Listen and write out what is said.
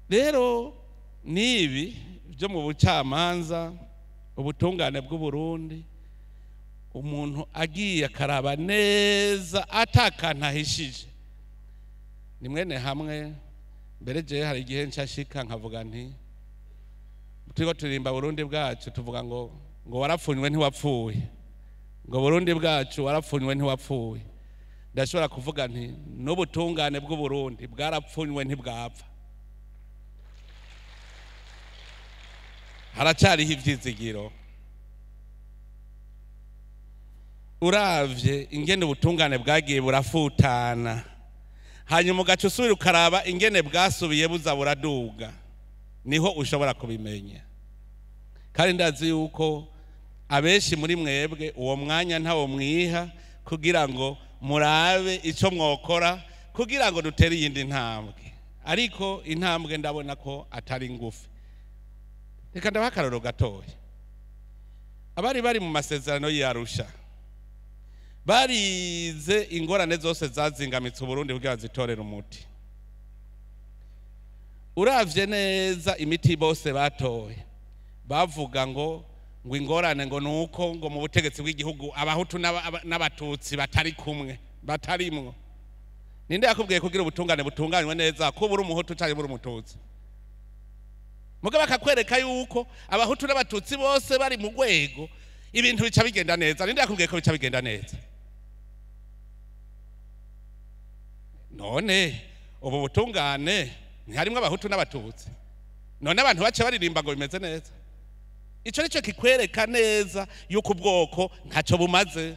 Rero nibi byo mu bucamanza, ubutungane bw'u Burundi, umuntu agiye akaraba neza atakantu ahishije, ni mwene hamwe. Mbere jewe hari igihe nshashika nkavuga nti turiko turirimba Burundi bwacu, tuvuga ngo warapfunywe ntiwapfuye, ngo Burundi bwacu warapfunywe ntiwapfuye. Ndashobora kuvuga nti n'ubutungane bw'u Burundi bwarapfunywe ntibwapfa. Haracariho ivyizigiro. Uravye ingene ubutungane bwagiye burafutana, hanyuma ugaca usubira ukaraba ingene bwasubiye buza buraduga, niho ushobora kubimenya. Kandi ndazi yuko abenshi muri mwebwe uwo mwanya ntawo mwiha kugira ngo murabe ico mwokora kugira ngo dutere iyindi ntambwe, ariko intambwe ndabona ko atari ngufi. Reka ndabaha akarorero gatoya. Abari bari mu masezerano y'Arusha barize ingorane zose zazingamitse Uburundi kugira zitorere umuti. Uravye neza imiti bose batoye, bavuga ngo ingorane ngo nuko ngo mu butegetsi bw'igihugu abahutu n'abatutsi batari kumwe, batarimwo. Ninde yakubwiye kugira ubutungane butunganywe neza ko buri umuhutu cyangwa buri umututsi? Mugabo akakwereka yuko abahutu n'abatutsi bose bari mu rwego, ibintu bica bigenda neza. Ninde yakubwiye ko bica bigenda neza? None ubu butungane ntiharimwo abahutu n'abatutsi, none abantu bace baririmba ngo bimeze neza. Ico nico kikwereka neza yuko ubwoko ntacyo bumaze.